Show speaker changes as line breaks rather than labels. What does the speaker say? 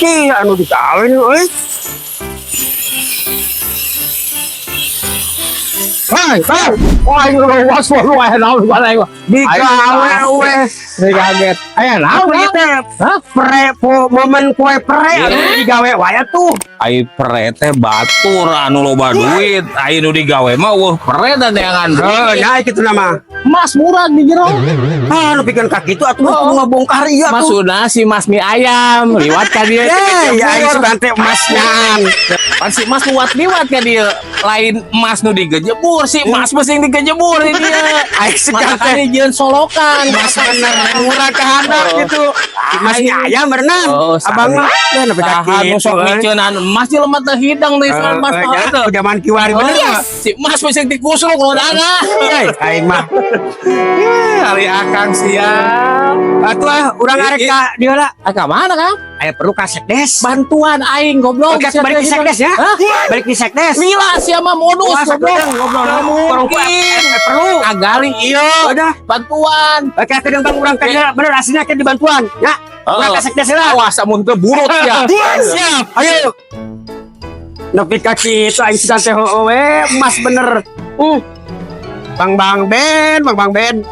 Ki anu digawe nih euy.
Hei, hei. Wah, ini was was wah, naon gua aing.
Digawe we.
Ini kaget. Aya naon
Apa
ya?
teh?
Hah?
Pre po momen kue pre anu digawe wae tuh.
Ai pre teh batur anu loba duit, ai nu digawe mah euweuh pre dan neangan
Heuh,
duit.
nya kitu nama.
Mas murah di jero.
Ah, nu pikeun ka kitu atuh kudu ngabongkar ieu atuh.
Maksudna si Mas mie ayam liwat ka dieu.
Ya, ya aing sugan teh emasnya.
Pan si Mas liwat-liwat ka dieu. Lain emas nu digejebur, si Mas mah sing digejebur di dieu.
Aing sugan teh
Makanya jeung solokan.
Mas bener murah ka handap gitu. Mas mie ayam berenang.
Oh,
Abang mah ya nepi ka
Saha nu
kitu.
sok miceunan emas jelema teh hidang deui soal emas mah teu.
Zaman kiwari bener.
Oh, si Mas mah sing dikusruk rodana.
Hei, aing mah.
Hari akang siap.
Atuh ah, urang arek ka dieu lah.
Ah, ka mana, Kang?
Aya perlu ka sekdes.
Bantuan aing goblok.
Oke, balik di sekdes ya.
Hah?
Balik di sekdes.
Lila sia mah modus
Wah,
goblok.
goblok.
Nggak mungkin.
Perlu.
Agali iya.
Udah.
Bantuan.
Oke, ke bang urang ka dieu bener aslinya ke dibantuan. Ya. Urang ka sekdes lah.
Awas amun teu burut ya.
Siap. Ayo. Nepi ka kitu aing sugan teh heueuh we, emas bener. Bang Bang Ben, Bang Bang Ben.